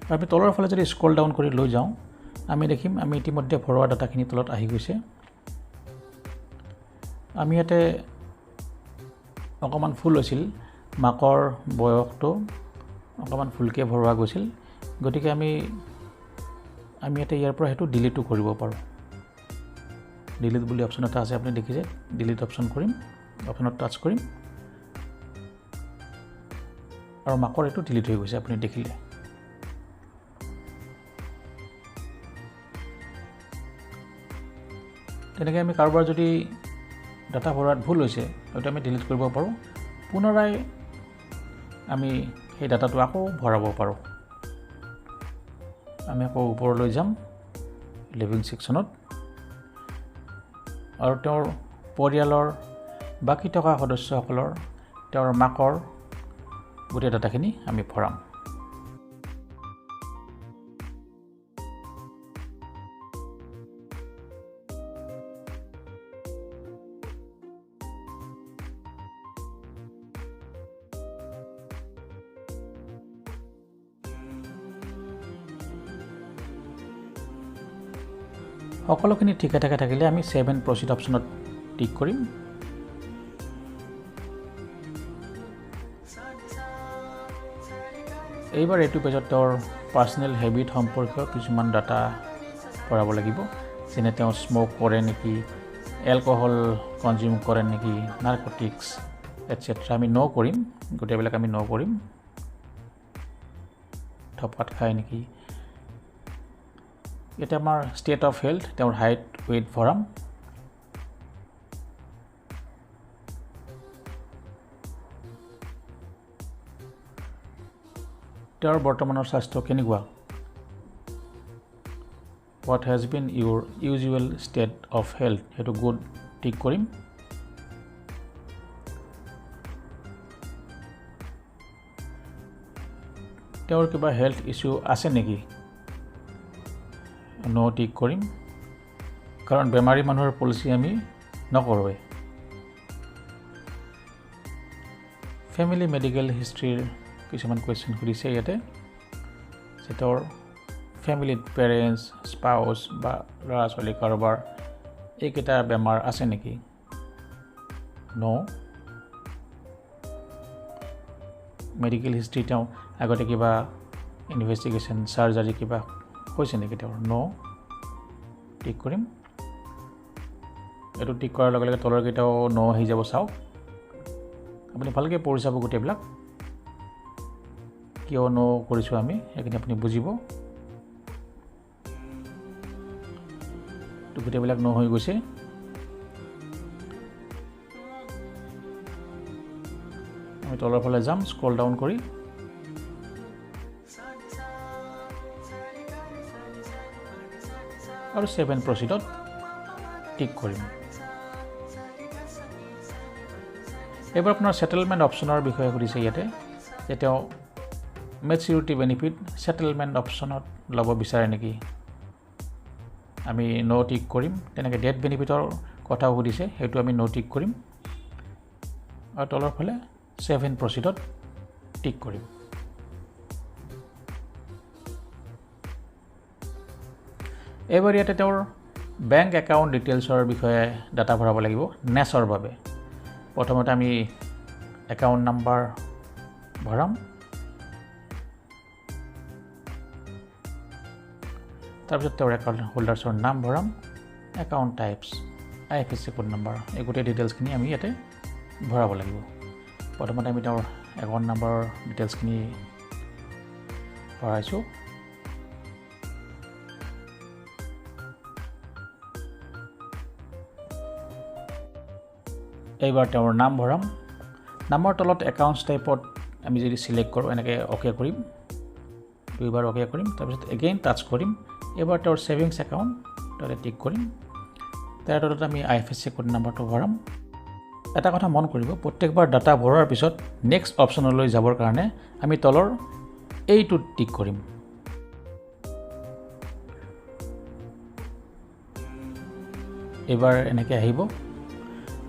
আৰু আমি তলৰ ফালে যদি স্ক্ৰল ডাউন কৰি লৈ যাওঁ, আমি দেখিম আমি ইতিমধ্যে ভৰোৱা ডাটাখিনি তলত আহি গৈছে। আমি ইয়াতে অকণমান ভুল হৈছিল, মাকৰ বয়সটো অকণমান ভুলকৈ ভৰোৱা গৈছিল, গতিকে আমি ইয়াতে ইয়াৰ পৰা সেইটো ডিলিটো কৰিব পাৰোঁ। ডিলিট বুলি অপশ্যন এটা আছে, আপুনি দেখিছে, ডিলিট অপশ্যন কৰিম, অপশ্যনত টাচ কৰিম আৰু মাকৰ এইটো ডিলিট হৈ গৈছে, আপুনি দেখিলে। তেনেকৈ আমি কাৰোবাৰ যদি ডাটা ভৰোৱাত ভুল হৈছে হয়তো আমি ডিলিট কৰিব পাৰোঁ, পুনৰাই আমি সেই ডাটাটো আকৌ ভৰাব পাৰোঁ। আমি আকৌ ওপৰলৈ যাম লিভিং ছেকশ্যনত আৰু তেওঁৰ পৰিয়ালৰ বাকী থকা সদস্যসকলৰ তেওঁৰ মাকৰ গোটেই ডাটাখিনি আমি ভৰাম। সকলোখিনি ঠিকে ঠাকে থাকিলে আমি ছেভ এণ্ড প্ৰচিড অপশ্যনত টিক কৰিম। এইবাৰ এইটো পেজত তেওঁৰ পাৰ্চনেল হেবিট সম্পৰ্কীয় কিছুমান ডাটা ভৰাব লাগিব, যেনে তেওঁ স্ম'ক কৰে নেকি, এলকহল কনজিউম কৰে নেকি, নাৰ্কটিক্স এটচেট্ৰা। আমি ন' কৰিম, গোটেইবিলাক আমি ন' কৰিম। ধপাত খায় নেকি, এতিয়া আমাৰ ষ্টেট অফ হেল্থ, তেওঁৰ হাইট ৱেইট ভৰাম। তেওঁৰ বৰ্তমানৰ স্বাস্থ্য কেনেকুৱা, what has been your usual state of health, সেইটো গুড টিক কৰিম। তেওঁৰ কিবা হেল্থ ইছ্যু আছে নেকি, ন' টিক কৰিম, কাৰণ বেমাৰী মানুহৰ পলিচি আমি নকৰোঁৱেই। ফেমিলি মেডিকেল হিষ্ট্ৰীৰ কিছুমান কুৱেশ্যন সুধিছে ইয়াতে, যে তেওঁৰ ফেমিলিত পেৰেণ্টছ, স্পাউচ বা ল'ৰা ছোৱালী কাৰোবাৰ এইকেইটা বেমাৰ আছে নেকি? ন'। মেডিকেল হিষ্ট্ৰী তেওঁ আগতে কিবা ইনভেষ্টিগেশ্যন, চাৰ্জাৰী কিবা হৈছে নেকি তেওঁৰ? ন', টিক কৰিম। এইটো টিক কৰাৰ লগে লগে তলৰকেইটাও ন' আহি যাব। চাওক, আপুনি ভালকৈ পঢ়ি চাব গোটেইবিলাক, কিয় ন' কৰিছোঁ আমি সেইখিনি আপুনি বুজিব। গোটেইবিলাক ন' হৈ গৈছে। আমি তলৰ ফালে যাম স্ক্ৰল ডাউন কৰি। আৰু ছেভ এণ্ড প্ৰচিডত টিক কৰিম। এইবাৰ আপোনাৰ ছেটেলমেণ্ট অপশ্যনৰ বিষয়ে সুধিছে ইয়াতে, যে তেওঁ মেচিউৰিটি বেনিফিট ছেটেলমেণ্ট অপশ্যনত ল'ব বিচাৰে নেকি? আমি ন' টিক কৰিম। তেনেকৈ ডেথ বেনিফিটৰ কথাও সুধিছে, সেইটো আমি ন' টিক কৰিম। আৰু তলৰ ফালে ছেভ এণ্ড প্ৰচিডত টিক কৰিম। এইবাৰ ইয়াতে তেওঁৰ বেংক একাউণ্ট ডিটেইলছৰ বিষয়ে ডাটা ভৰাব লাগিব নেছৰ বাবে। প্ৰথমতে আমি একাউণ্ট নাম্বাৰ ভৰাম, তাৰপিছত তেওঁৰ একাউণ্ট হোল্ডাৰ্ছৰ নাম ভৰাম, account types, IFSC code number, এই গোটেই ডিটেইলছখিনি আমি ইয়াতে ভৰাব লাগিব। প্ৰথমতে আমি তেওঁৰ একাউণ্ট নাম্বাৰৰ ডিটেইলছখিনি ভৰাইছোঁ। এইবাৰ তেওঁৰ নাম ভৰাম। নামৰ তলত একাউণ্টছ টাইপত আমি যদি চিলেক্ট কৰোঁ, এনেকৈ অ'কে কৰিম, দুইবাৰ অ'কে কৰিম, তাৰপিছত এগেইন টাচ কৰিম। এইবাৰ তেওঁৰ ছেভিংছ একাউণ্ট তাতে টিক কৰিম। তাৰ তলত আমি IFSC code নাম্বাৰটো ভৰাম। এটা কথা মন কৰিব, প্ৰত্যেকবাৰ ডাটা ভৰোৱাৰ পিছত নেক্সট অপশ্যনলৈ যাবৰ কাৰণে আমি তলৰ এইটোত টিক কৰিম। এইবাৰ এনেকৈ আহিব,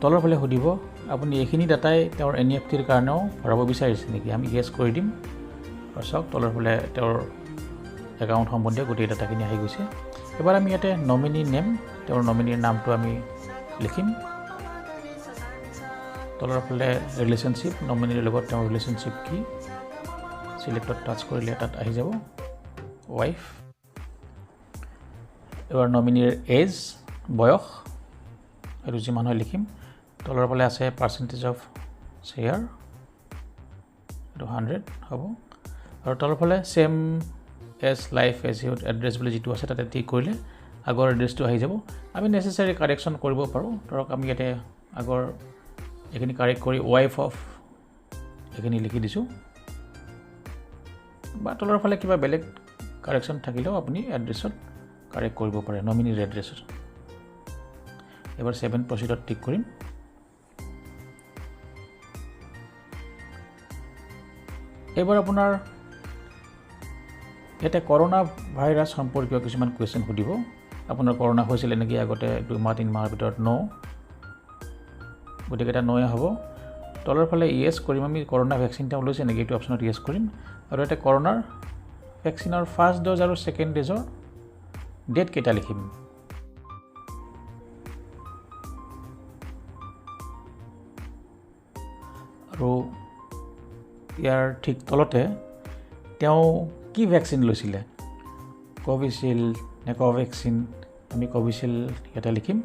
তলৰ ফালে সুধিব আপুনি এইখিনি ডাটাই তেওঁৰ NEFTৰ কাৰণেও ভৰাব বিচাৰিছে নেকি? আমি য়েছ কৰি দিম। আৰু চাওক তলৰ ফালে তেওঁৰ একাউণ্ট সম্বন্ধীয় গোটেই ডাটাখিনি আহি গৈছে। এবাৰ আমি ইয়াতে নমিনী নেম, তেওঁৰ নমিনীৰ নামটো আমি লিখিম। তলৰ ফালে ৰিলেশ্যনশ্বিপ, নমিনীৰ লগত তেওঁৰ ৰিলেশ্যনশ্বিপ কি, চিলেক্টত টাচ কৰিলে তাত আহি যাব ৱাইফ। এবাৰ নমিনীৰ এজ, বয়স, এইটো যিমান হয় লিখিম। তলৰ ফালে আছে পাৰ্চেণ্টেজ অফ শ্বেয়াৰ, এইটো 100 হ'ব। আৰু তলৰ ফালে same as life assured address বুলি যিটো আছে তাতে টিক কৰিলে আগৰ এড্ৰেছটো আহি যাব। আমি নেচেচাৰী কাৰেকশ্যন কৰিব পাৰোঁ। ধৰক আমি ইয়াতে আগৰ এইখিনি কাৰেক্ট কৰি ৱাইফ অফ এইখিনি লিখি দিছোঁ, বা তলৰ ফালে কিবা বেলেগ কাৰেকশ্যন থাকিলেও আপুনি এড্ৰেছত কাৰেক্ট কৰিব পাৰে, নমিনীৰ এড্ৰেছত। এবাৰ 7 প্ৰচিডত টিক কৰিম। এইবাৰ আপোনাৰ ইয়াতে কৰোণা ভাইৰাছ সম্পৰ্কীয় কিছুমান কুৱেশ্যন সুধিব। আপোনাৰ কৰোণা হৈছিলে নেকি আগতে 2 মাহ 3 মাহৰ ভিতৰত? ন', গতিকে এটা নয়ে হ'ব। তলৰ ফালে য়েছ কৰিম আমি, কৰোণা ভেকচিন তেওঁ লৈছে নেকি এইটো অপশ্যনত য়েছ কৰিম। আৰু ইয়াতে কৰোণাৰ ভেকচিনৰ ফাৰ্ষ্ট ড'জ আৰু ছেকেণ্ড ড'জৰ ডেট কেইটা লিখিম। আৰু ইয়াৰ ঠিক তলতে তেওঁ কি ভেকচিন লৈছিলে, কোভিচিল্ড নে কোভেক্সিন, আমি কোভিচিল্ড ইয়াতে লিখিম।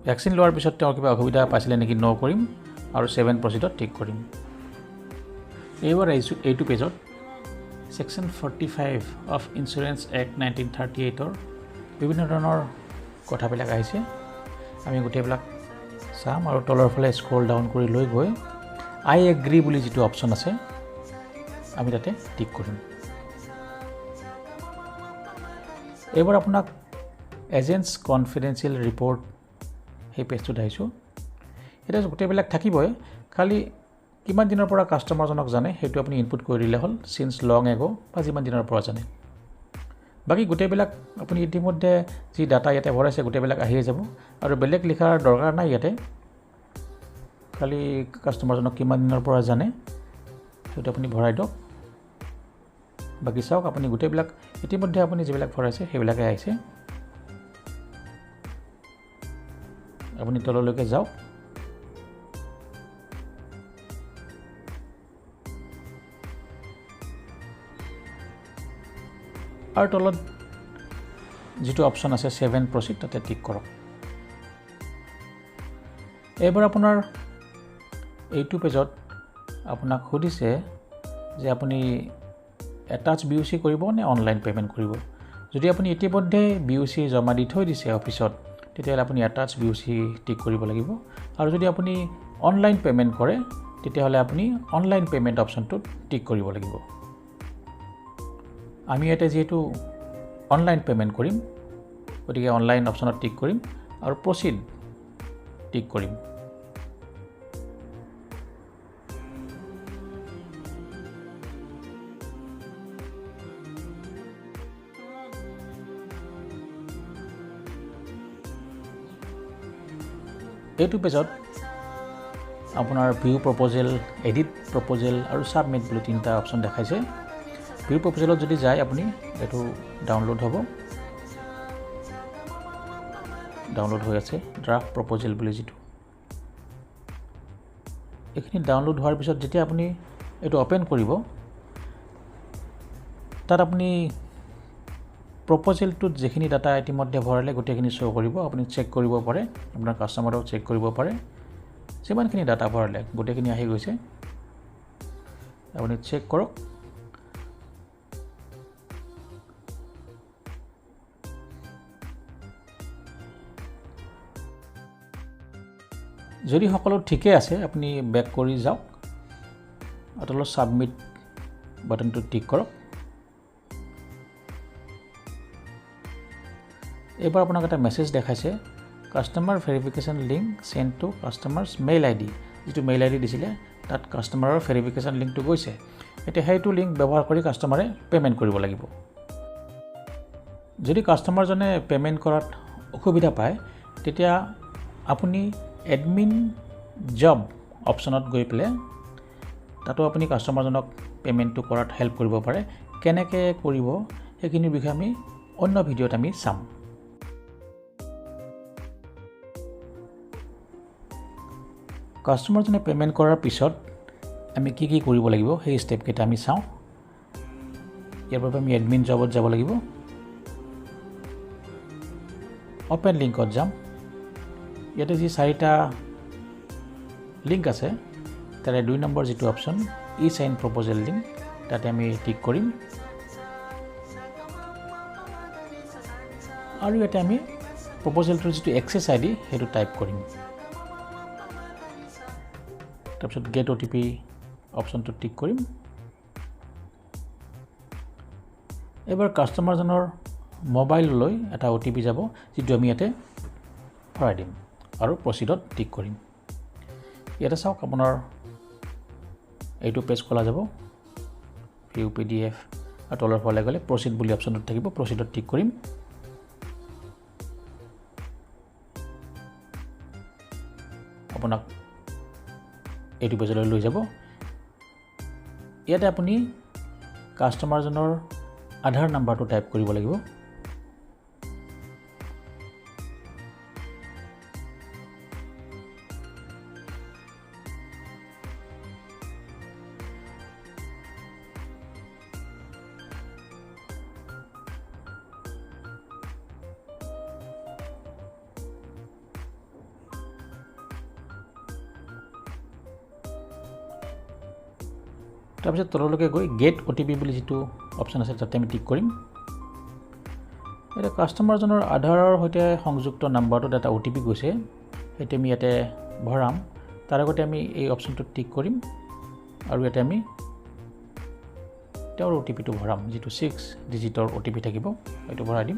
ভেকচিন লোৱাৰ পিছত তেওঁ কিবা অসুবিধা পাইছিলে নেকি ন' কৰিম আৰু 7 প্ৰচিডত টিক কৰিম। এইবাৰ আহিছোঁ এইটো পেজত ছেকশ্যন 45 অফ ইঞ্চুৰেঞ্চ এক্ট 1938ৰ বিভিন্ন ধৰণৰ কথাবিলাক আহিছে। আমি গোটেইবিলাক চাম আৰু তলৰ ফালে স্ক্ৰল ডাউন কৰি লৈ গৈ আই এগ্ৰী বুলি যিটো অপশ্যন আছে আমি তাতে টিক কৰিম। এইবাৰ আপোনাক এজেণ্টছ কনফিডেঞ্চিয়েল ৰিপৰ্ট সেই পেজটোত আহিছোঁ। এতিয়া গোটেইবিলাক থাকিবই, খালি কিমান দিনৰ পৰা কাষ্টমাৰজনক জানে সেইটো আপুনি ইনপুট কৰি দিলে হ'ল, চিন্স লং এগ' বা যিমান দিনৰ পৰা জানে। বাকী গোটেইবিলাক আপুনি ইতিমধ্যে যি ডাটা ইয়াতে ভৰাইছে গোটেইবিলাক আহিয়ে যাব আৰু বেলেগ লিখাৰ দৰকাৰ নাই। ইয়াতে খালি কাষ্টমাৰজনক কিমান দিনৰ পৰা জানে সেইটো আপুনি ভৰাই দিয়ক। বাকী চাওক আপুনি গোটেইবিলাক ইতিমধ্যে আপুনি যিবিলাক ভৰাইছে সেইবিলাকে আহিছে। আপুনি তললৈকে যাওক। আৰু তলত যিটো অপশ্যন আছে ছেভ এণ্ড প্ৰচিড তাতে টিক কৰক। এইবাৰ আপোনাৰ এইটো পেজত আপোনাক সুধিছে যে আপুনি এটাচ বি ইউ চি কৰিব নে অনলাইন পে'মেণ্ট কৰিব। যদি আপুনি ইতিমধ্যে বি ইউ চি জমা দি থৈ দিছে অফিচত, তেতিয়াহ'লে আপুনি এটাচ বি ইউ চি টিক কৰিব লাগিব। আৰু যদি আপুনি অনলাইন পে'মেণ্ট কৰে তেতিয়াহ'লে আপুনি অনলাইন পে'মেণ্ট অপশ্যনটোত টিক কৰিব লাগিব। আমি ইয়াতে যিহেতু অনলাইন পে'মেণ্ট কৰিম, গতিকে অনলাইন অপশ্যনত টিক কৰিম আৰু প্ৰচিড টিক কৰিম। এইটো পেজত আপোনাৰ ভিউ প্ৰপ'জেল, এডিট প্ৰপ'জেল আৰু ছাবমিট বুলি তিনিটা অপশ্যন দেখাইছে। ভিউ প্ৰপ'জেলত যদি যায় আপুনি এইটো ডাউনলোড হ'ব, ডাউনলোড হৈ আছে ড্ৰাফ্ট প্ৰপ'জেল বুলি যিটো। এইখিনি ডাউনলোড হোৱাৰ পিছত যেতিয়া আপুনি এইটো অ'পেন কৰিব, তাত আপুনি প্ৰপ'জেলটোত যিখিনি ডাটা ইতিমধ্যে ভৰালে গোটেইখিনি শ্ব' কৰিব। আপুনি চেক কৰিব পাৰে, আপোনাৰ কাষ্টমাৰেও চেক কৰিব পাৰে। যিমানখিনি ডাটা ভৰালে গোটেইখিনি আহি গৈছে, আপুনি চেক কৰক। যদি সকলো ঠিকে আছে আপুনি বেক কৰি যাওক আৰু তলত ছাবমিট বাটনটো টিক কৰক। এইবাৰ আপোনাক এটা মেছেজ দেখাইছে, customer verification link send to customers mail I D. যিটো মেইল আই ডি দিছিলে তাত কাষ্টমাৰৰ ভেৰিফিকেশ্যন লিংকটো গৈছে। এতিয়া সেইটো লিংক ব্যৱহাৰ কৰি কাষ্টমাৰে পে'মেণ্ট কৰিব লাগিব। যদি কাষ্টমাৰজনে পে'মেণ্ট কৰাত অসুবিধা পায় তেতিয়া আপুনি এডমিন জব অপশ্যনত গৈ পেলাই তাতো আপুনি কাষ্টমাৰজনক পে'মেণ্টটো কৰাত হেল্প কৰিব পাৰে। কেনেকৈ কৰিব সেইখিনিৰ বিষয়ে আমি অন্য ভিডিঅ'ত আমি চাম। কাষ্টমাৰজনে পে'মেণ্ট কৰাৰ পিছত আমি কি কি কৰিব লাগিব সেই ষ্টেপকেইটা আমি চাওঁ। ইয়াৰ বাবে আমি এডমিন জবত যাব লাগিব, অ'পেন লিংকত যাম। ইয়াতে যি চাৰিটা লিংক আছে তাৰে 2 নম্বৰ যিটো option e sign proposal link তাতে আমি টিক কৰিম আৰু ইয়াতে আমি প্ৰপ'জেলটোৰ যিটো এক্সেছ আই ডি সেইটো টাইপ কৰিম। তাৰপিছত গেট অ' টি পি অপশ্যনটো টিক কৰিম। এইবাৰ কাষ্টমাৰজনৰ মোবাইললৈ এটা অ' টি পি যাব যিটো আমি ইয়াতে ভৰাই দিম আৰু প্ৰচিডত টিক কৰিম। ইয়াতে চাওক আপোনাৰ এইটো পেজ খোলা যাব, ভিউ পি ডি এফ আৰু তলৰ ফালে গ'লে প্ৰচিড বুলি অপশ্যনটোত থাকিব, প্ৰচিডত টিক কৰিম। আপোনাক এইটো পেজলৈ লৈ যাব। ইয়াতে আপুনি কাষ্টমাৰজনৰ আধাৰ নাম্বাৰটো টাইপ কৰিব লাগিব। তাৰপিছত তললৈকে গৈ গেট অ' টি পি বুলি যিটো অপশ্যন আছে তাতে আমি টিক কৰিম। এতিয়া কাষ্টমাৰজনৰ আধাৰৰ সৈতে সংযুক্ত নাম্বাৰটোত এটা অ' টি পি গৈছে, সেইটো আমি ইয়াতে ভৰাম। তাৰ আগতে আমি এই অপশ্যনটোত টিক কৰিম আৰু ইয়াতে আমি তেওঁৰ অ' টি পিটো ভৰাম, যিটো 6 ডিজিটৰ অ' টি পি থাকিব সেইটো ভৰাই দিম।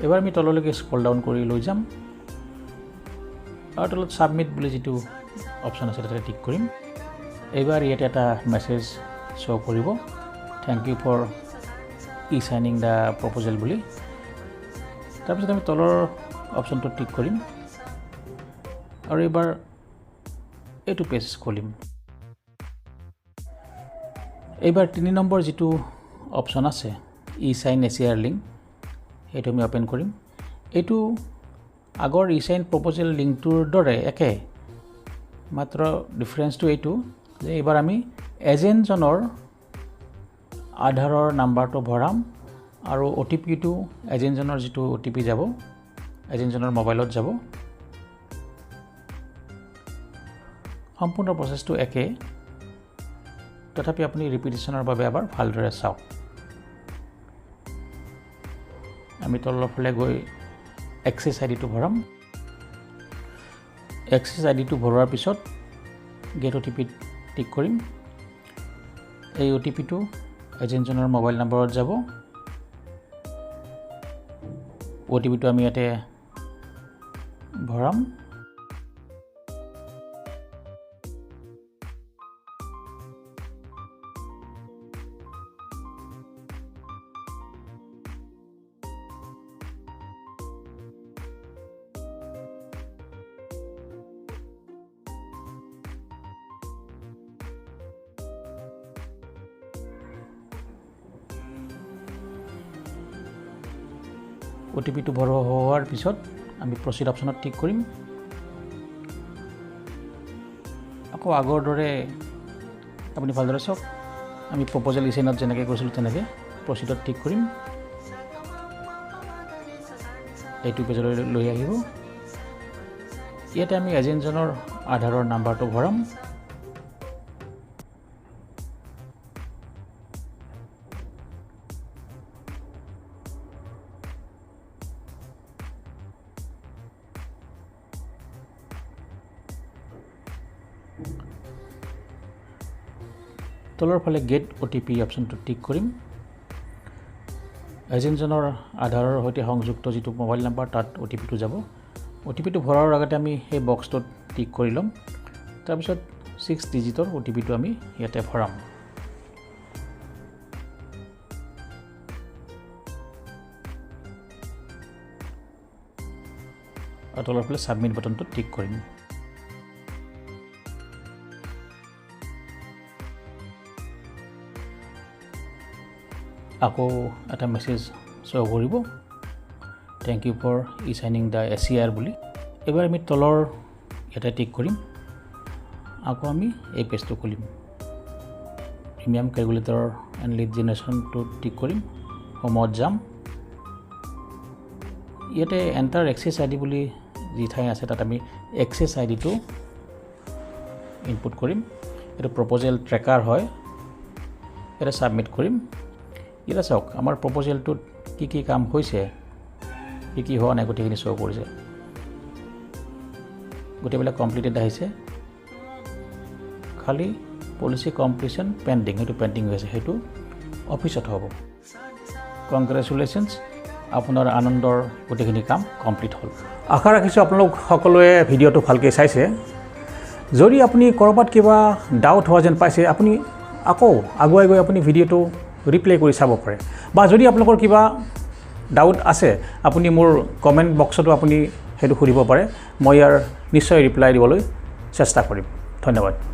এবাৰ আমি তললৈকে স্ক্ৰল ডাউন কৰি লৈ যাম আৰু তলত ছাবমিট বুলি যিটো অপশ্যন আছে তাতে টিক কৰিম। এইবাৰ ইয়াতে এটা মেছেজ শ্ব' কৰিব, thank you for e signing the proposal বুলি। তাৰপিছত আমি তলৰ অপশ্যনটো টিক কৰিম আৰু এইবাৰ এইটো পেজ খুলিম। এইবাৰ 3 নম্বৰ যিটো অপশ্যন আছে ই চাইন এচিআৰ লিংক, সেইটো আমি অ'পেন কৰিম। এইটো আগৰ ই চাইন প্ৰপ'জেল লিংকটোৰ দৰে একে, মাত্ৰ ডিফাৰেঞ্চটো এইটো যে এইবাৰ আমি এজেণ্টজনৰ আধাৰৰ নাম্বাৰটো ভৰাম আৰু অ' টি পিটো এজেণ্টজনৰ যিটো অ' টি পি যাব এজেণ্টজনৰ মোবাইলত যাব। সম্পূৰ্ণ প্ৰচেছটো একে, তথাপি আপুনি ৰিপিটেশ্যনৰ বাবে এবাৰ ভালদৰে চাওক। আমি তলৰ ফালে গৈ এক্সেছ আই ডিটো ভৰাম। এক্সেছ আই ডিটো ভৰোৱাৰ পিছত গেট অ' টি পিত টিক কৰিম। এই অ' টি পিটো এজেণ্টজনৰ মোবাইল নম্বৰত যাব। অ' টি পিটো আমি ইয়াতে ভৰাম। অ' টি পিটো ভৰোৱা হোৱাৰ পিছত আমি প্ৰচিড অপশ্যনত টিক কৰিম। আকৌ আগৰ দৰে আপুনি ভালদৰে চাওক, আমি প্ৰপ'জেল ই চাইনত যেনেকৈ কৰিছিলোঁ তেনেকৈ প্ৰচিডত টিক কৰিম। এইটো পেজলৈ লৈ আহিব। ইয়াতে আমি এজেণ্টজনৰ আধাৰৰ নাম্বাৰটো ভৰাম। তলৰ ফালে গেট অ' টি পি অপশ্যনটো টিক কৰিম। এজেণ্টজনৰ আধাৰৰ সৈতে সংযুক্ত যিটো মোবাইল নাম্বাৰ তাত অ' টি পিটো যাব। অ' টি পিটো ভৰাৰ আগতে আমি সেই বক্সটোত টিক কৰি ল'ম। তাৰপিছত 6 ডিজিটৰ অ' টি পিটো আমি ইয়াতে ভৰাম। আৰু তলৰ ফালে ছাবমিট বাটনটো টিক কৰিম। আকৌ এটা মেছেজ শ্ব' কৰিব, thank you for e signing the ACR বুলি। এইবাৰ আমি তলৰ ইয়াতে টিক কৰিম। আকৌ আমি এই পেজটো খুলিম, প্ৰিমিয়াম কেলকুলেটৰ এণ্ড লিড জেনেৰেশ্যনটো টিক কৰিম। হোমত যাম। ইয়াতে এণ্টাৰ এক্সেছ আই ডি বুলি যি ঠাই আছে তাত আমি এক্সেছ আই ডিটো ইনপুট কৰিম। এইটো প্ৰপ'জেল ট্ৰেকাৰ হয়, ইয়াতে ছাবমিট কৰিম। ইয়াতে চাওক আমাৰ প্ৰপ'জেলটোত কি কি কাম হৈছে, কি কি হোৱা নাই, গোটেইখিনি শ্ব' কৰিছে। গোটেইবিলাক কমপ্লিটেড আহিছে, খালি পলিচি কমপ্লিশ্যন পেণ্ডিং, সেইটো পেণ্ডিং হৈ আছে, সেইটো অফিচত হ'ব। কংগ্ৰেচুলেশ্যনছ, আপোনাৰ আনন্দৰ গোটেইখিনি কাম কমপ্লিট হ'ল। আশা ৰাখিছোঁ আপোনালোক সকলোৱে ভিডিঅ'টো ভালকৈ চাইছে। যদি আপুনি ক'ৰবাত কিবা ডাউট হোৱা যেন পাইছে, আপুনি আকৌ আগুৱাই গৈ আপুনি ভিডিঅ'টো ৰিপ্লে কৰি চাব পাৰে, বা যদি আপোনালোকৰ কিবা ডাউট আছে আপুনি মোৰ কমেণ্ট বক্সতো আপুনি সেইটো সুধিব পাৰে। মই ইয়াৰ নিশ্চয় ৰিপ্লাই দিবলৈ চেষ্টা কৰিম। ধন্যবাদ।